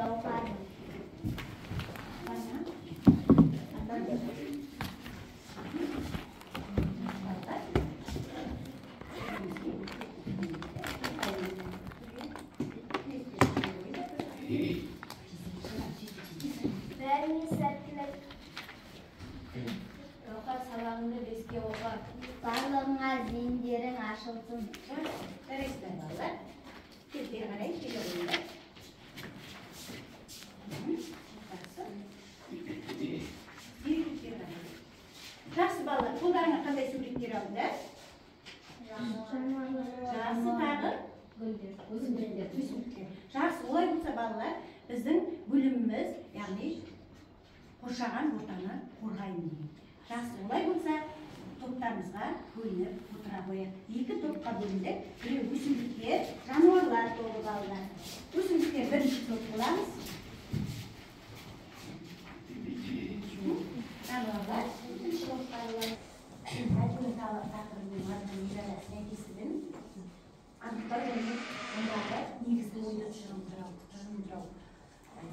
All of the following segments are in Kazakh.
Гауһармын. Бәріңе сәттілік. Гауһар, сабағыңды 5-ке оқы. Барлығыңа зейіндерің ашылсын. Жарайсыздар, балалар. Кел, бері қарай, келе қойыңдар. Жақсы. Бері бері қарай. Жақсы, балалар, қолдарыңа қандай суреттер алды? Жақсы, тағы? Гүлдер, өсімдіктер. Өсімдіктер. Жақсы, олай болса, балалар, біздің бөліміміз, яғни қоршаған ортаны қорғаймын деген. Жақсы, олай болса, топтарымызға бөлініп отыра қояйық. Екі топқа бөліндік. Біреу өсімдіктер, жануарлар тобы, балалар. Өсімдіктер бірінші топ боламыз. Жануарлар екінші топ, балалар. Әңгіме тақырыбының мазмұны сәйкестігін анықтау және ондағы негізгі ойды тұжырымдау.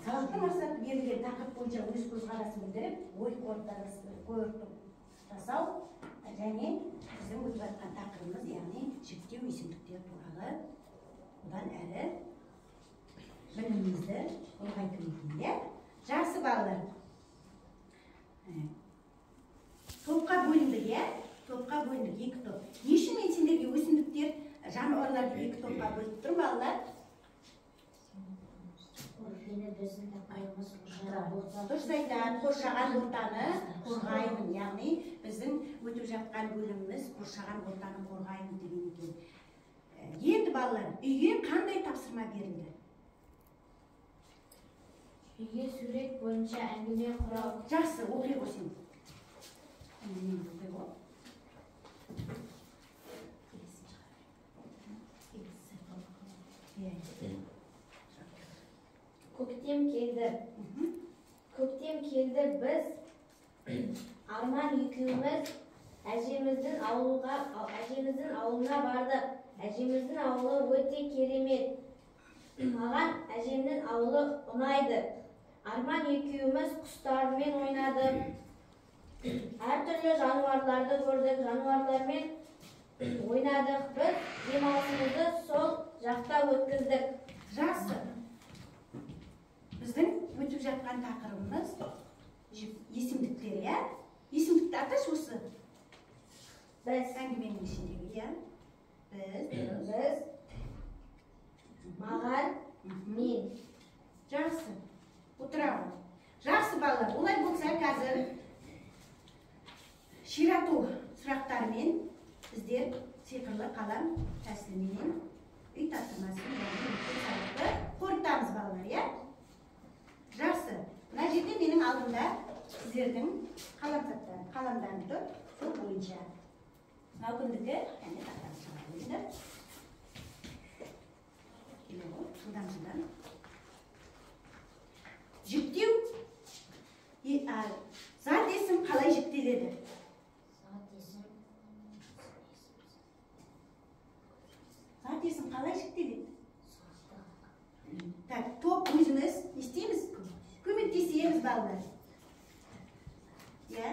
Сабақтың мақсаты берілген тақырып бойынша өз көзқарасын білдіріп, ой қорытып жасау және біздің өтіп жатқан тақырыбымыз, яғни жіктеу есімдіктер туралы одан әрі білімімізді ұлғайту екен, иә? Жақсы, балалар. Топқа бөліндік, иә? Топқа бөліндік, екі топ. Не үшін мен сендерге өсімдіктер, жануарларды екі топқа бөліп тұрмын, балалар? Дұрыс айтады, қоршаған ортаны қорғаймын, яғни біздің өтіп жатқан бөліміміз қоршаған ортаны қорғаймын деген екен. Енді, балалар, үйге қандай тапсырма берілді? Үйге сурет бойынша әңгіме құрау. Жақсы, оқи ғой сен. Оқи ғой. Көктем келді. Көктем келді, біз Арман екеуміз әжеміздің ауылына бардық. Әжеміздің ауылы өте керемет. Маған әжемнің ауылы ұнайды. Арман екеуміз құстармен ойнадық. Әртүрлі жануарларды көрдік, жануарлармен ойнадық. Біз демалысымызды сол жақта өткіздік. Жақсы. Біздің өтіп жатқан тақырыбымыз есімдіктер, иә? Есімдікті аташы осы. Біз. Әңгіменің ішіндегі, иә? Біз, дұрыс. Біз, маған, мен. Жақсы. Отыра ғой. Жақсы, балалар, олай болса қазір ширату сұрақтарымен біздер сиқырлы қалам тәсіліменен үй тапсырмасын, яғни өткен сабақты қорытамыз, балалар, иә? Жақсы. Мына жерде менің алдымда сіздердің қаламдарым тұр, сол бойынша. Мынау кімдікі? Әне, тақтаны шығарып қойыңдар. Келе ғой, жылдам, жылдам. Жіктеу, зат есім қалай жіктеледі? Зат есім. Зат есім қалай жіктеледі? Так, топ өзіміз не істейміз? Көмектесеміз, балалар. Иә?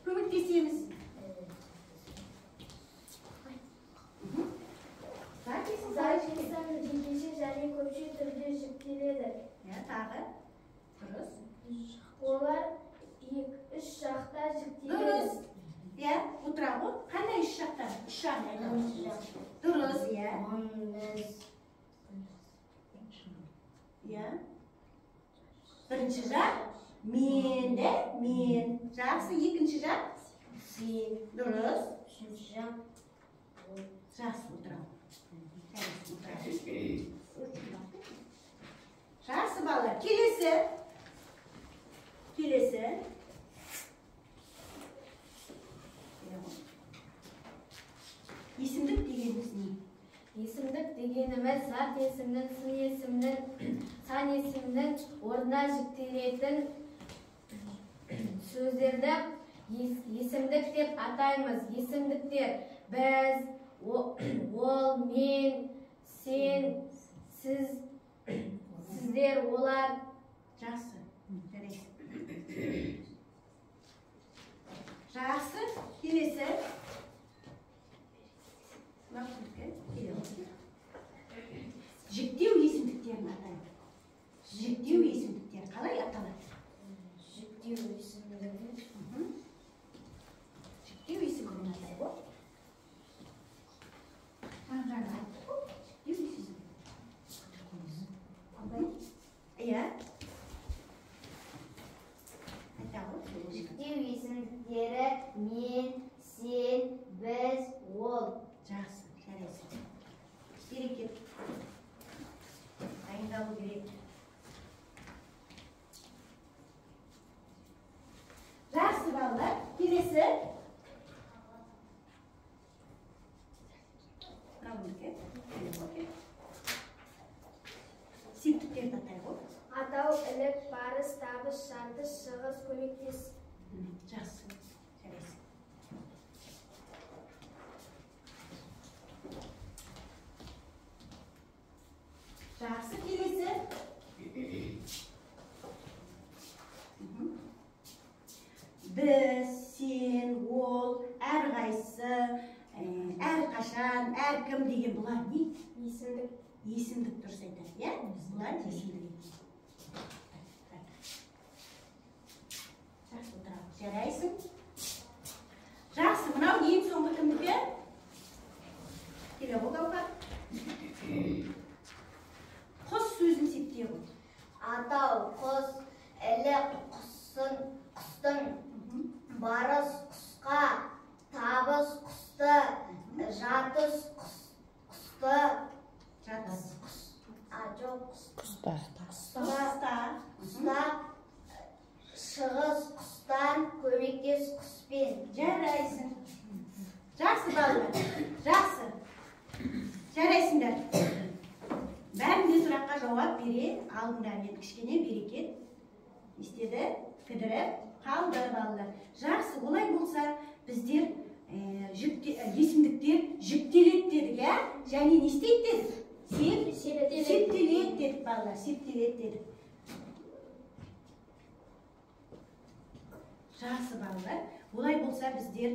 Көмектесеміз. Зат есім қалай Зат жіктеледі? есім жекеше және көпше түрде жіктеледі. Иә, тағы. Дұрыс. Олар үш жақта жіктеледі. Дұрыс. Иә, отыра ғой. Қандай үш жақта? Үш жағын айтамыз. Дұрыс, иә. Иә. Бірінші жақ мен де, мен. Жақсы, екінші жақ Сен. Дұрыс. Үшінші жақ Жақсы, отыра. Жақсы, балалар. Келесі. Келесі. Есімдік дегеніміз не? Есімдік дегеніміз зат есімнің, сын есімнің, сан есімнің орнына жіктелетін сөздерді есімдік деп атаймыз. Есімдіктер біз, ол, мен, сен, сіз, сіздер. Біздер, олар. Жақсы, жарайсың. Жақсы, келесі. Жіктеу есімдіктерін атайық. Жіктеу есімдіктері қалай аталады? Жіктеу есімдігі. Жіктеу есімдігін атайық. Жаңа айттық қой. Жіктеу есімдігі. Иә. Айта ғой. Жіктеу есімдіктері мен, сен, біз, ол. Жақсы, жарайсың. Берекет. Дайындалу керек. Жақсы, балалар. Келесі. Септіктерді атай ғой. Атау, ілік, барыс, табыс, жартыс, шығыс, көмектес. Жақсы, жарайсың. Жақсы, келесі. Біз, сен, ол, әрқайсы, әрқашан, әркім деген бұлар не? Есімдік. Есімдік дұрыс айтады, иә? Бұлар есімдік. Жақсы, отырамыз. Жарайсың. Жақсы, мынау ең соңғы кімдікі? Келе ғой, Гаухар. Құс сөзін септей ғой. Атау, құс, ілік, құстың, барыс, құсқа, табыс, құсты, жатыс, құсты. Жатыс. Жоқ, Құста. Құста. Құста, шығыс, құстан, көмектес, құспен. Жарайсың. Жақсы, балалар. Жақсы. Жарайсыңдар. Бәрінде сұраққа жауап бере алдыңдар. Енді кішкене берекет істеді, кідіріп қалды балалар. Жақсы, олай болса біздер есімдіктер жіктеледі дедік, иә? Және не істейді дедік? Септеледі дедік, балалар, септеледі дедік. Жақсы, балалар, олай болса біздер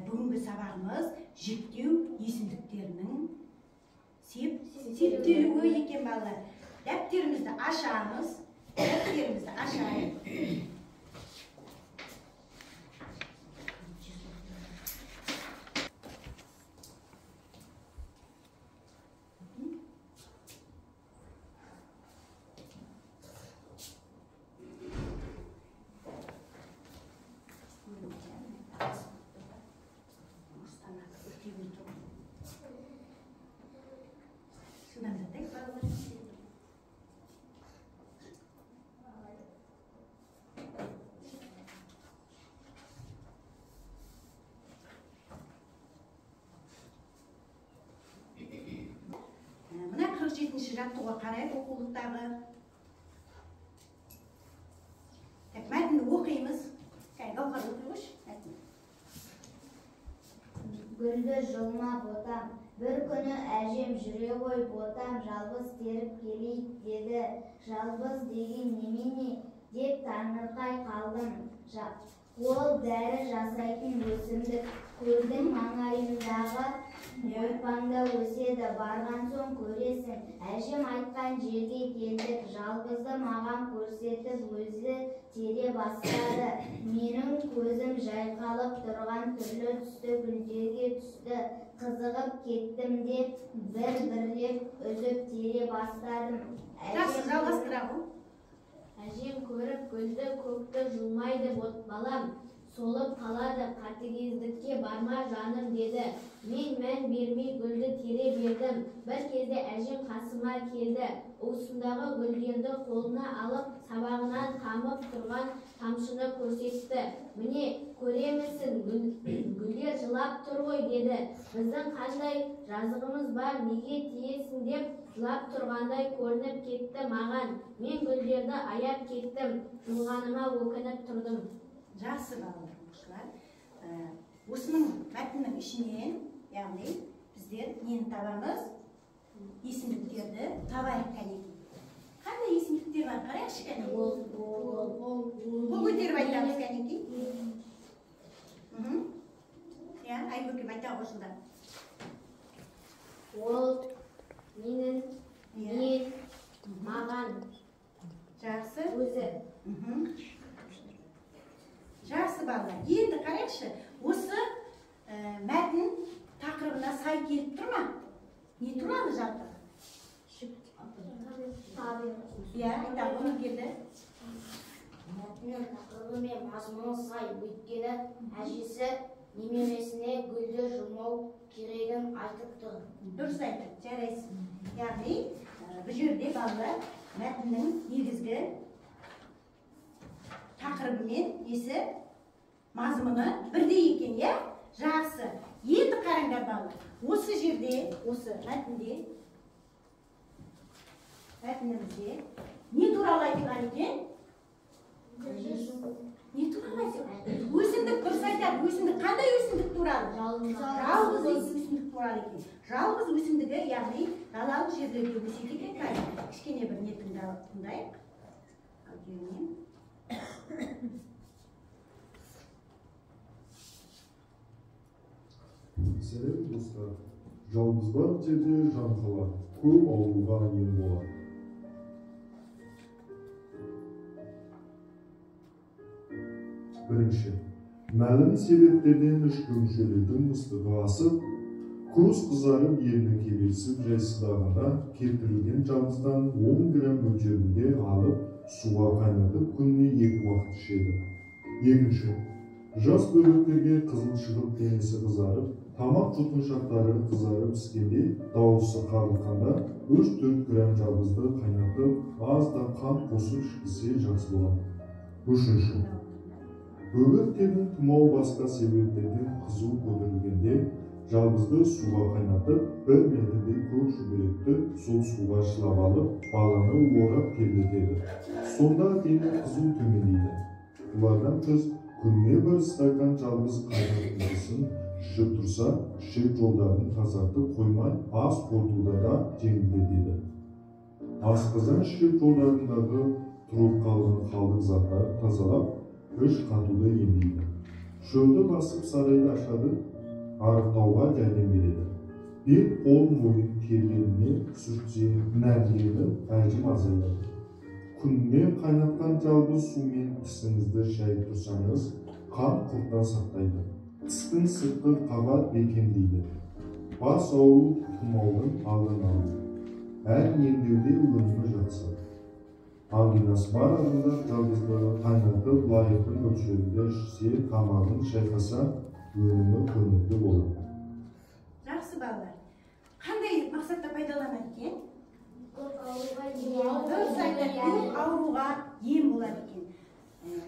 бүгінгі сабағымыз жіктеу есімдіктерінің септелуі екен, балалар. Дәптерімізді ашамыз. Дәптерімізді ашайық. Мына 47-ші жаттығуға қарайық оқулықтағы. Так, мәтінді оқимыз. Кәй, Гаухар, оқи қойшы мәтінді. Гүлді жұлма, ботам. Бір күні әжем жүре ғой, ботам, жалбыз теріп келейік деді. Жалбыз деген немене деп таңырқай қалдым. Ол дәрі жасайтын өсімдік. Көлдің маңайындағы ойпаңда өседі, барған соң көресің. Әжем айтқан жерге келдік. Жалбызды маған көрсетіп, өзі тере бастады. Менің көзім жайқалып тұрған түрлі түсті гүлдерге түсті. Қызығып кеттім де бір-бірлеп үзіп тере бастадым. Жақсы, жалғастыра ғой. Әжем көріп гүлді көкті жұлмайды, балам, солып қалады, қатыгездікке барма жаным деді. Мен мән бермей гүлді тере бердім. Бір кезде әжем қасыма келді. Уысындағы гүлдерді қолына алып, сабағынан тамып тұрған тамшыны көрсетті. Міне, көремісің, гүлдер жылап тұр ғой деді. Біздің қандай жазығымыз бар, неге тиесің деп жылап тұрғандай көрініп кетті маған. Мен гүлдерді аяп кеттім, жұлғаныма өкініп тұрдым. Жақсы, балалар, оқушылар. Осының мәтіннің ішінен, яғни біздер нені табамыз? Есімдіктерді табайық, кәнекей. Қандай есімдіктер Менің. Мен. Маған. Жақсы. Өзі. Жақсы балалар. Енді қарайықшы, осы мәтін тақырыбына сай келіп тұр ма? Не туралы жалпы? Иә, айтады, оның келді. Мәтіннің тақырыбы мен мазмұны сай, өйткені әжесі немересіне гүлді жұлмау керегін айтып тұр. Дұрыс айтты, жарайсың. Яғни, бұл жерде балалар мәтіннің негізгі тақырыбы мен несі мазмұны бірдей екен, иә? Жақсы. Енді қараңдар балалар. Осы жерде, осы мәтінде, мәтінімізде не туралы айтылған екен? Не туралы айтылған? Өсімдік, дұрыс айтады. Өсімдік қандай өсімдік туралы? Жалбыз өсімдік туралы екен. Жалбыз өсімдігі, яғни далалық жерлерде өседі екен. Қазір кішкене бір не тыңдайық. Аудионен. Сәлем достар. Жалбыз бар жерде жан қалар, көп ауруға ем болар. Бірінші, мәлім себептерден ішкі мүшелердің ыстығы асып, көз қызарып, ерні кеберсіп жайсыздағанда кептірілген жалбыздан 10 грамм мөлшерінде алып, суға қайнатып күніне 2 уақыт ішеді. Екінші, жас бөбектерге қызыл шығып денесі қызарып, тамақ жұтқыншақтары қызарып піскенде, дауысы қарлыққанда 3-4 грамм жалбызды қайнатып, аздап қант қосып ішкізсе жақсы болады. Үшінші, бөбектердің тұмау басқа себептерден қызу көтерілгенде жалбызды суға қайнатып, 1 метрдей көк шүберекті сол суға шылап алып, баланы орап тербетеді. Сонда дене қызу төмендейді. Бұлардан тыс күніне 1 стакан жалбыз қайнатындысын ішіп тұрса, ішек жолдарын тазартып қоймай, ас қорытуда да жеңілдетеді. Асқазан ішек жолдарындағы тұрып қалған қалдық заттарды тазалап, іш қатуды емдейді. Шөлді басып сарайды ашады, арықтауға жәрдем береді. Бет, қол, мойын терілеріне сүртсе, нәрленіп, әжім азаяды. Күніне қайнатқан жалбыз сумен тісіңізді шайып тұрсаңыз, қан құрттан сақтайды. Тістің сыртқы қабат бекемдейді. Бас ауру тұмаудың алдын алады. Әр емдеуде өнімі жақсы. Ангинасы бар адамдар жалбызды қайнатып, лайықты мөлшерінде ішсе, тамағын шайқаса, өнімі көрнекті болады. Жақсы балалар. Қандай мақсатта пайдаланады екен? Көп ауруға ем. Дұрыс айтады, көп ауруға ем болады екен.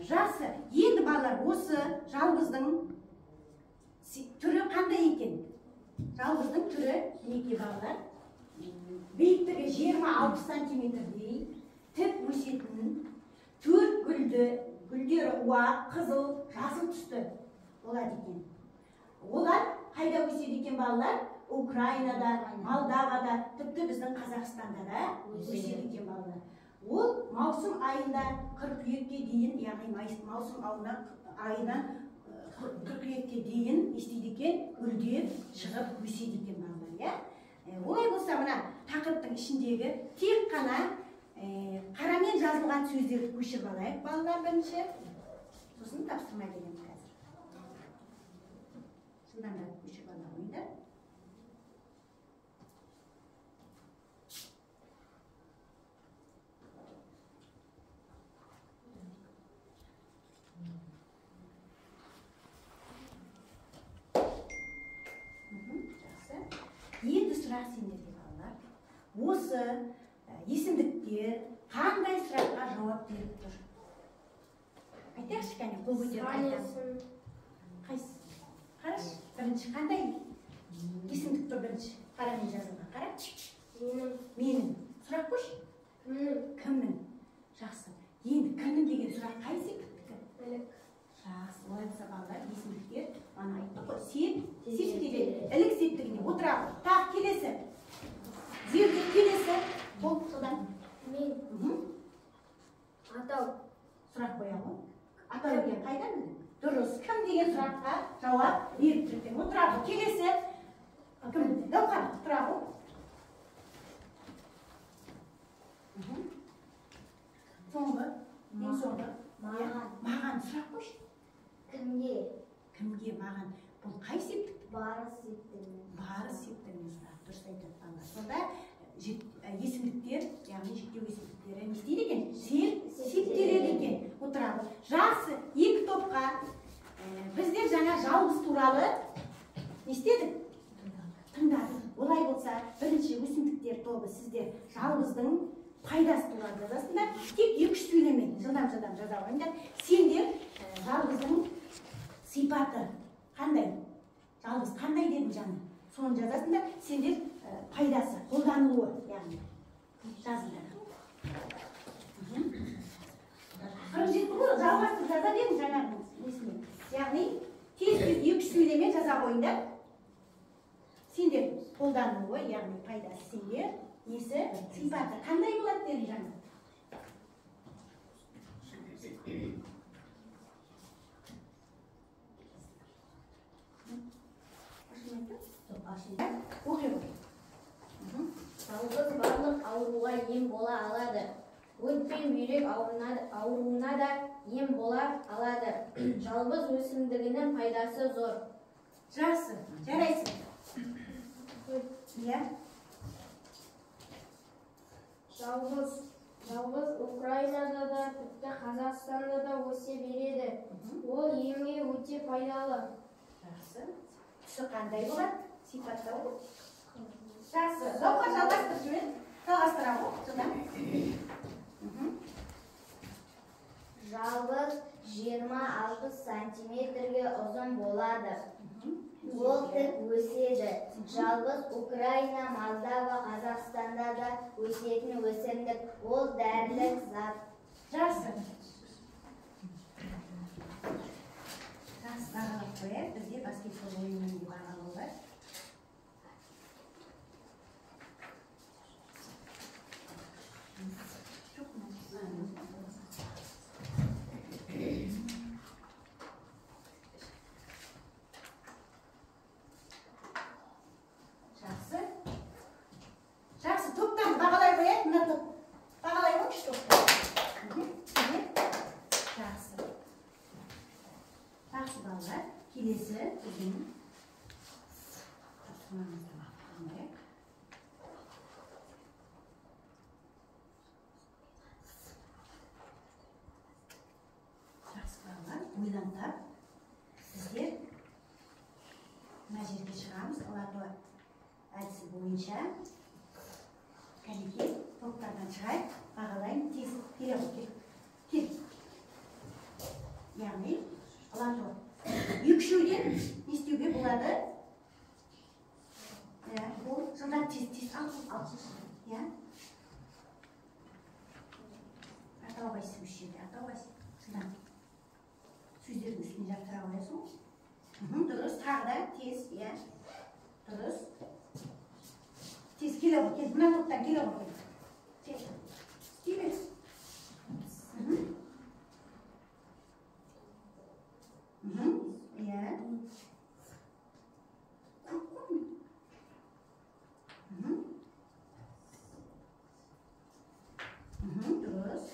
Жақсы. Енді балалар, осы жалбыздың түрі қандай екен? Жалбыздың түрі мінекей балалар. Биіктігі 20-60 сантиметрдей, тік өсетін, 4 гүлді, гүлдері уақ, қызыл, жасыл түсті болады екен. Олар қайда өседі екен балалар? Украинада, Молдавада, тіпті біздің Қазақстанда да өседі екен балалар. Ол маусым айында қыркүйекке дейін, яғни маусым айынан қыркүйекке дейін істейді екен, гүлдеп шығып өседі екен балалар, иә? Олай болса, мына тақырыптың ішіндегі тек қана қарамен жазылған сөздерді көшіріп алайық балалар бірінші. Сосын тапсырма береміз қазір. Жылдамдатып көшіріп ала қойыңдар. Жақсы. Енді сұрақ сендерге балалар. Осы есімдіктер қандай сұраққа жауап беріп тұр? Айтайықшы кәне, қол көтеріп айтамыз. Қайсы? Қарашы, бірінші қандай есімдік тұр бірінші? Қарамен жазылған, қара. Менің. Менің. Сұрақ қойшы. Кімнің? Кімнің? Жақсы. Енді кімнің деген сұрақ қай септікі? Ілік. Жақсы. Олай болса балалар, есімдіктер мана айттық қой. Сеп, септеледі. Ілік септігіне отырады. Тағы келесі. Зерде келесі. Бол, содан. Мен. Атау. Сұрақ қоя ғой. Атау екен қайдан білдің? Дұрыс. Кім деген сұраққа жауап беріп тұр екен. Отырады. Келесі. Кім? Гауһар, тұра ғой. Есімдіктер, яғни жіктеу есімдіктері не істейді екен? Септеледі екен. Отырамыз. Жақсы, екі топқа. Біздер жаңа жалбыз туралы не істедік? Тыңдадық. Олай болса, бірінші өсімдіктер тобы сіздер жалбыздың пайдасы туралы жазасыңдар. Тек 2-3 сөйлеммен жылдам-жылдам жаза қойыңдар. Сендер жалбыздың сипаты қандай? Жалбыз қандай дедім жаңа? Соны жазасыңдар. Сендер пайдасы, қолданылуы, яғни жазыңдар. 47 ғой, жалғастырып жаза берің жаңағы несіне. Яғни тез-тез 2-3 сөйлеммен жаза қойыңдар. Сендер қолданылуы, яғни пайдасы сендер, несі, сипаты қандай болады дедім жаңа? Оқи ғой. Жалбыз барлық ауруға ем бола алады. Өт пен бүйрек ауруына да ем бола алады. Жалбыз өсімдігінің пайдасы зор. Жақсы, жарайсың. Иә. Жалбыз Украинада да, тіпті Қазақстанда да өсе береді. Ол емге өте пайдалы. Жақсы. Түсі қандай болады? Сипаттау. Жақсы. Зауқар жалғастырып жібер. Жалғастыра ғой, жылдам. Жалбыз 20-60 сантиметрге ұзын болады. Ол тік өседі. Жалбыз Украина, Молдова, Қазақстанда да өсетін өсімдік. Ол дәрілік зат. Жақсы. Жақсы, бағалап қояйық. Бізде баскетбол ойынының бағалауы бар. Жақсы. Жақсы, топтан бағалай қояйық. Мына топ. Бағалай қойыңызшы топты. Жақсы. Жақсы балалар. Келесі біздің тапсырмамызды орындайық. Жақсы балалар, ойлан тап. Сіздер мына жерге шығамыз. Лото әдісі бойынша кәнекей топтардан шығайық, бағалайын, тез келе ғой, кел. Кел. Яғни лото екі-үшеуден не істеуге болады? Иә, ол жылдам тез ал, ал. Иә. Атау қайсысы осы жерде, атау қайсысы? Жылдам. Сөздердің үстіне жапсыра қоясың ғой. Дұрыс, тағы да тез, иә. Дұрыс. Тез келе ғой, кел. Мына топтан келе ғой, кел. Тез. Істей бер. Иә. Көп қой. Дұрыс.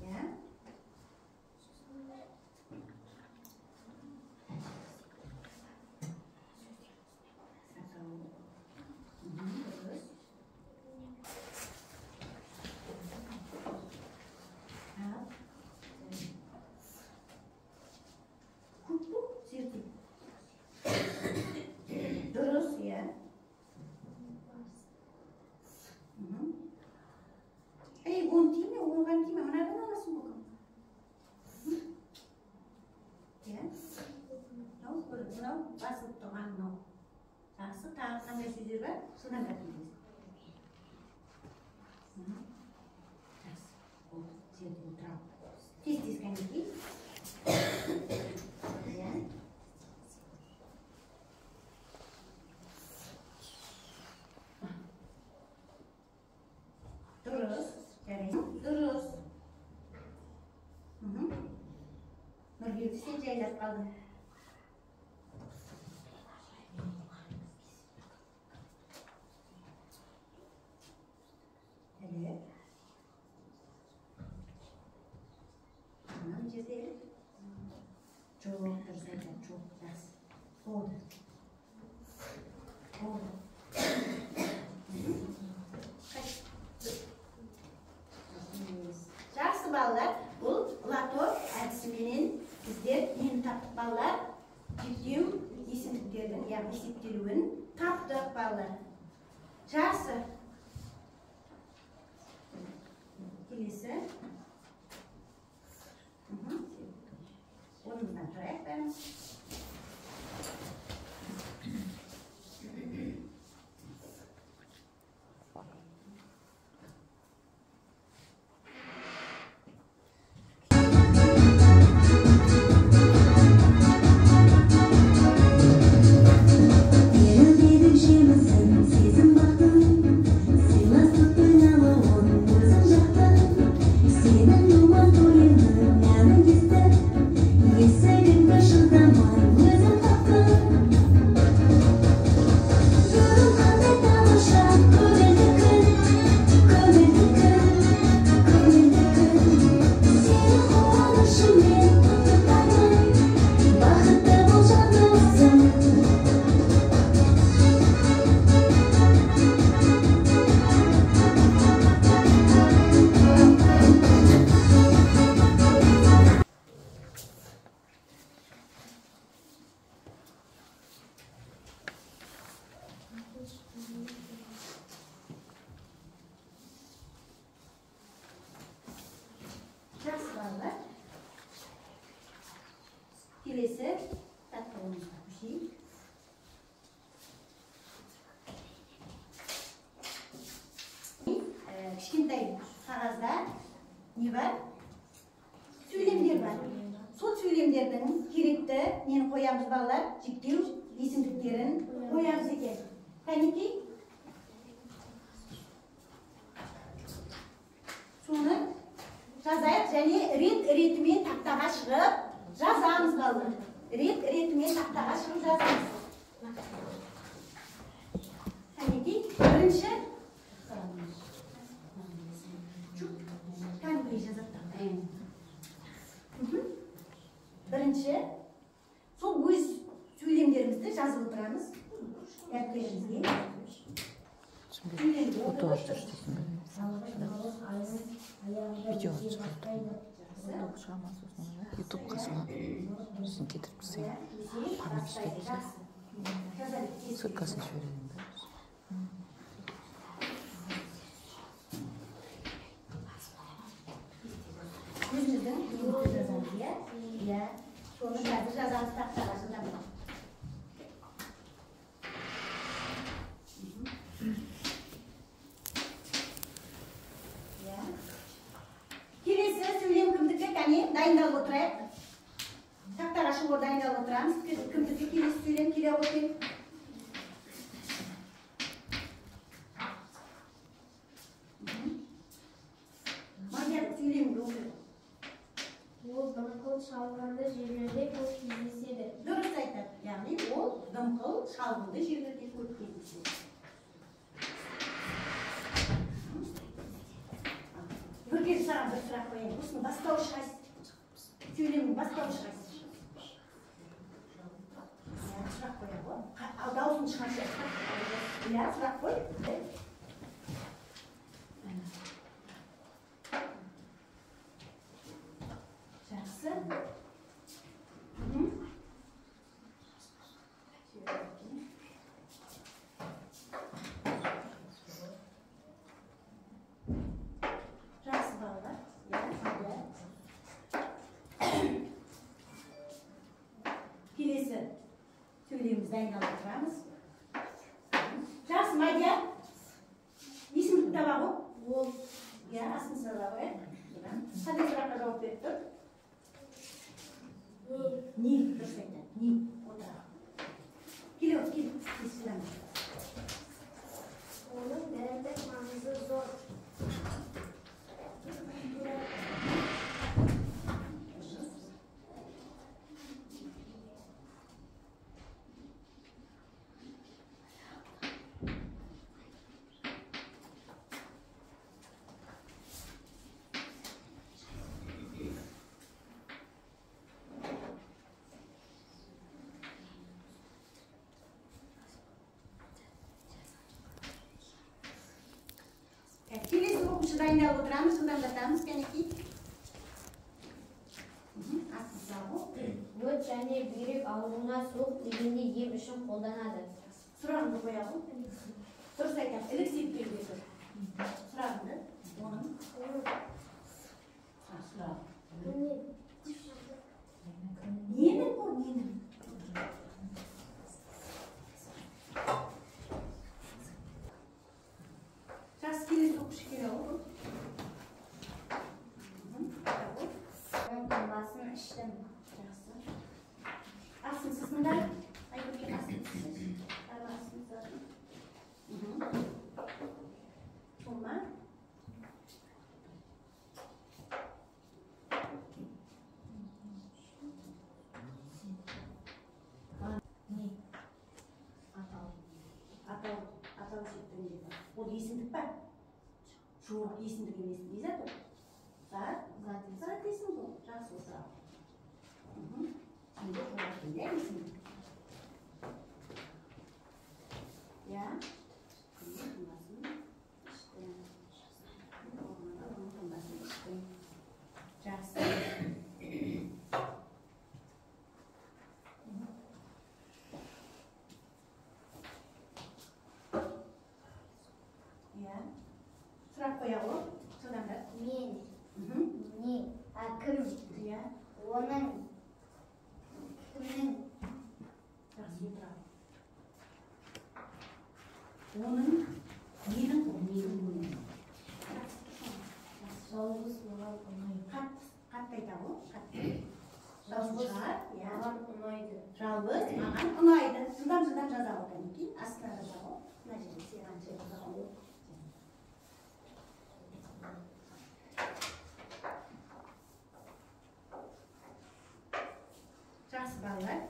Иә. Дұрыс. Ал. Көп бұл зерттеу. Дұрыс, иә. Ей, оны тиме, оған тиме, мынадан аласың ғой. Иә. Мынау, мынау басылып тұрған мынау. Жақсы, тағы қандай сөздер бар? Содан қайтыңыз. Жақсы, болды, зерттеу туралы. Тез-тез кәнекей. Иә. Дұрыс, жарайсың. Дұрыс. Нұргелді, сен жайлап қалдың. Әлі. Мына жерде әлі. Жоқ, дұрыс айтады, жоқ, жақсы. Болды. қарап есептелуін таптық, балалар. Жақсы. Келесі. Орнымыздан тұрайық бәріміз. Келесі тақырыбымызға көшейік. Кішкентай қағазда не бар? Сөйлемдер бар. Сол сөйлемдердің керекті нені қоямыз, балалар? Жіктеу есімдіктерін қоямыз екен. Кәнекей. Соны жазайық және рет-ретімен тақтаға шығып жазамыз, балалар. Рет-ретімен тақтаға шығып жазамыз. Кәнекей, бірінші кәдімгідей жазады тақтаға. Бірінші сол өз сөйлемдерімізді жазып отырамыз дәптерімізге. Видео ютубқа салып, сосын кетіріп тастаймын. Память ұстайды. Ссылкасын жіберемін да. Өзіміздің үйімізді жазамыз, иә? Иә. Соны қазір жазамыз тақтаға жылдам. Келесі сөйлем кімдікі? Кәне, дайындалып отырайық. Тақтаға шығып дайындалып отырамыз. Кімдікі келесі сөйлем келе қойсын. Мадияр, сөйлемді оқы. Ол дымқыл шалғынды жерлерде көп кездеседі. Дұрыс айтады. Яғни ол дымқыл шалғынды жерлерде көп кездеседі. Нұркел, саған бір сұрақ қояйын. Осының бастауыш қайсысы? Сөйлемнің бастауышы қайсысы? Иә, сұрақ қоя ғой. Ал дауысын шығаршы. Иә, сұрақ қой. Жақсы. Жақсы, балалар. Иә, келесі сөйлемімізді дайындалып отырамыз. Жақсы, Мадияр. Есімдік таба ғой. Ол. Иә, астын сыза ғой. Қандай сұраққа жауап беріп тұр? Не, дұрыс айтады. Не, отыра. Келе, кел, кел. Оның дәрілік маңызы зор. Келесі оқушы дайындалып отырамыз, жылдамдатамыз, кәнекей. Өт және бүйрек ауруына, суық тигенде ем үшін қолданады. Сұрағыңды қоя ғой. Дұрыс айтамын. Ілік септеуге тұр. Сұрағыңды. Оның. Сұрақ. Ненің ол, ненің? Жақсы, келесі оқушы келе ғой. Оның тұнбасын іштім. Жақсы. Асын сызыңдар. Айгүлге асын сыз. Тағы асын сызатын. Сол ма? Не? Атау. Атау, атау септігіндегі. Ол есімдік па? Жоқ, есімдік емес. Не зат ол? Зат? Зат. Зат есім ғой. Жақсы, отыра. Сенде жоқ екен, иә, есімдік? Иә. Тұнбасын іштім. Оның тұнбасын іштім. Жақсы. Иә. Сұрақ қоя ғой. Жылдамдат. Мен. Не? А кім? Иә. Оның. Кімнің? Жақсы, отыра. Оның, менің ғой, менің, оның. Жақсы, Жалғыз маған ұнайды. Қатты, қатты айта ғой, қатты. Дауысын шығар. Иә. Маған ұнайды. Жалғыз маған ұнайды. Жылдам жылдам жаза ғой, кәнекей. Астына жаза ғой. Мына жерге сыйған жерге жаза ғой. Жақсы, балалар.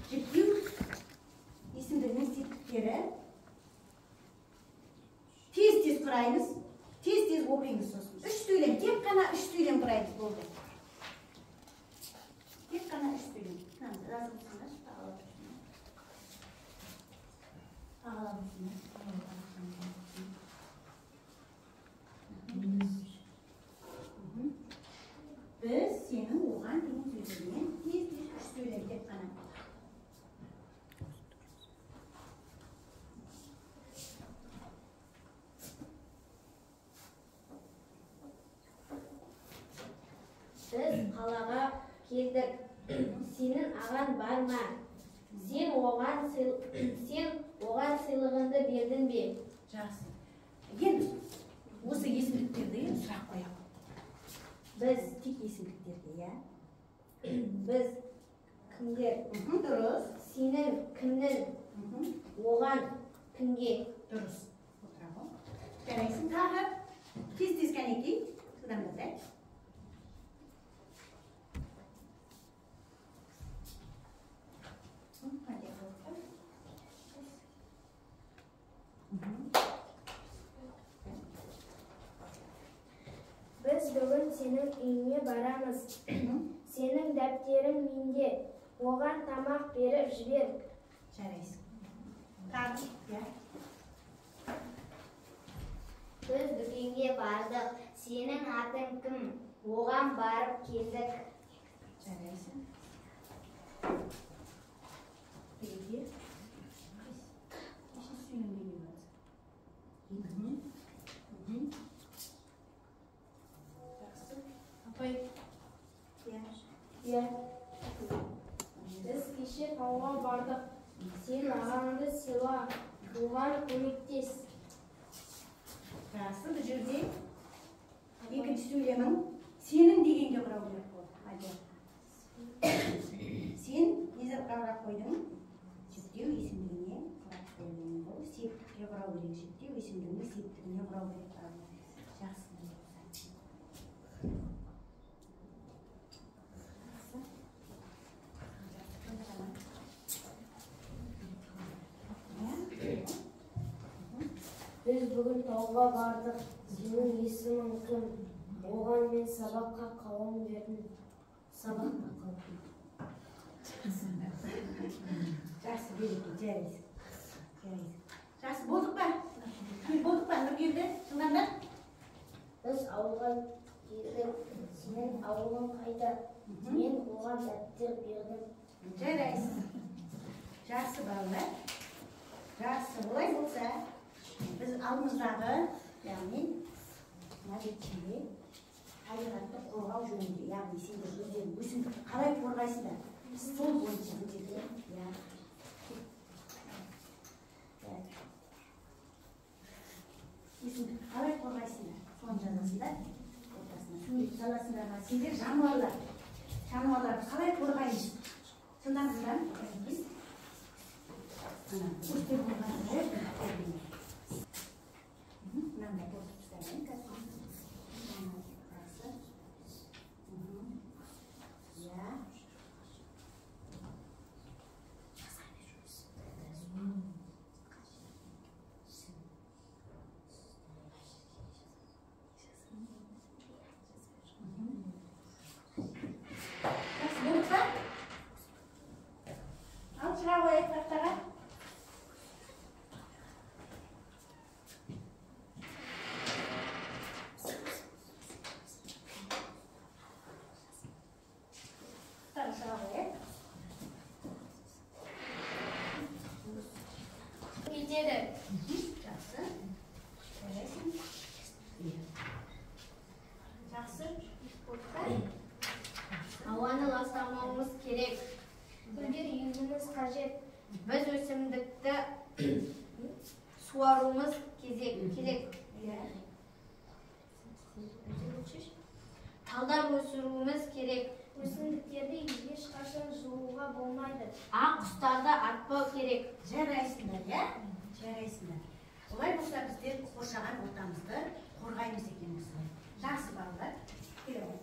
Жіктеу есімдігінің септіктері. Тез-тез құраймыз, тез-тез оқимыз сосын. 3 сөйлем, тек қана 3 сөйлем құраймыз, болды. Тек қана 3 сөйлем. Мынаны жазып отырсыңдаршы, тағалап тұрсыңдар. Тағалап отырсыңдар. Біз сенің оған деген сөздермен тез-тез 3 сөйлем тек қана. Біз қалаға келдік. Сенің ағаң бар ма? Сен оған сыйлығыңды бердің бе? Жақсы. Енді осы есімдіктерді сұрақ қояйық. Біз тек есімдіктерге, иә? Біз кімдер? Дұрыс. Сенің кімнің? Оған кімге? Дұрыс. Отыра ғой. Жарайсың, тағы. Тез-тез кәнекей. Жылдамдатайық. Біз бүгін сенің үйіңе барамыз. Сенің дәптерің менде. Оған тамақ беріп жібер. Жарайсың. Тағы, иә. Біз дүкенге бардық. Сенің атың кім? Оған барып келдік. Жарайсың. Бірге. Неше сөйлем бермей жатыр? Жақсы. Апай. Иә. Иә. Біз кеше тауға бардық. Сен ағаңды сыйла, оған көмектес. Жақсы, бұл жерде Екінші сөйлемің сенің дегенге құрау керек болды. Мадияр. Сен не затқа құрап қойдың? Жіктеу есімдігіне құрап қойдың. Бұл септікке құрау керек. Жіктеу есімдігіне септігіне құрау керек. Жақсы. Біз бүгін тауға бардық. Сенің есімің кім? Оған мен сабаққа қауым бердім. Сабақта қалдым. Жақсы, береке, жарайсың. Жақсы, болдық па? Болдық па, Нұргелді? Жылдамдап. Біз ауылға келдік. Сенің ауылың қайда? Мен оған дәптер бердім. Жарайсың. Жақсы, балалар. Жақсы, олай болса, біз алдымыздағы, яғни мына бетшеде табиғатты қорғау жөнінде, яғни сендер өздерің өсімдікті қалай қорғайсыңдар, сол бойынша бұл жерде, иә. Өсімдікті қалай қорғайсыңдар, соны жазасыңдар, ортасына сурет саласыңдар ма? Сендер жануарлар, жануарларды қалай қорғаймыз? Жылдам жылдам. Ана, көштер болған. Мынандай толтырып тастаймын қазір. Жақсы. Иә. Жақсы, болды па? Ал шыға қояйық тақтаға. Кетеді. Жақсы. Жарайсың. Жақсы. Болды па? Ауаны ластамауымыз керек. Гүлдер егуіміз қажет. Біз өсімдікті суаруымыз керек. Иә. Талдар өсіруіміз керек. Өсімдіктерді ешқашан жұлуға болмайды. Ақ құстарды атпау керек. Жарайсыңдар, иә? Жарайсыңдар. Олай болса біздер қоршаған ортамызды қорғаймыз екен осылай. Жақсы, балалар. Келе ғой.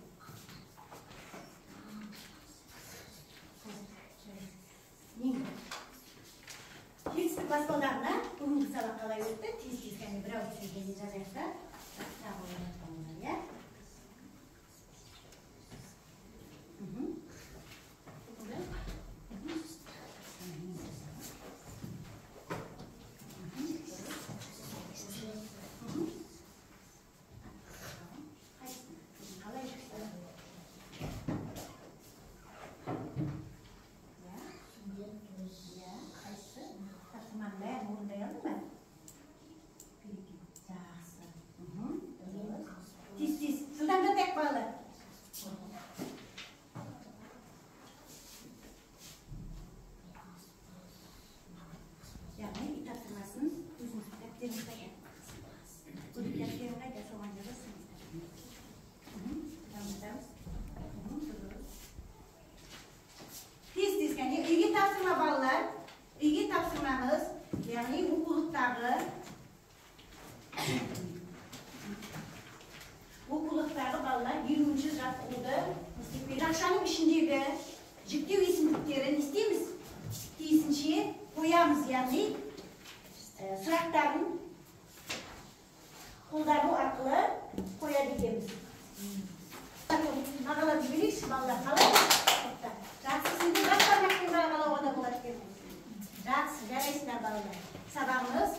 Жетістік баспалдағына бүгінгі сабақ қалай өтті? Тез-тез кәне бір ауыз сөзбен жазайық та. Тағы ойлап қалыңдар, иә? Тез-тез кәне үйге тапсырма, балалар. Үйге тапсырмамыз, яғни оқулықтағы балалар 50-ші жаттығуды жақшаның ішіндегі жіктеу есімдіктерін істейміз. Тиісінше қоямыз, яғни сұрақтарын қолдану арқылы қояды екенбіз. Мағалап жіберейікші, балалар, қалай? Жақсы, сендер бас бармақпен мағалауға да болады екен. Жақсы, жарайсыңдар, балалар. Сабағымыз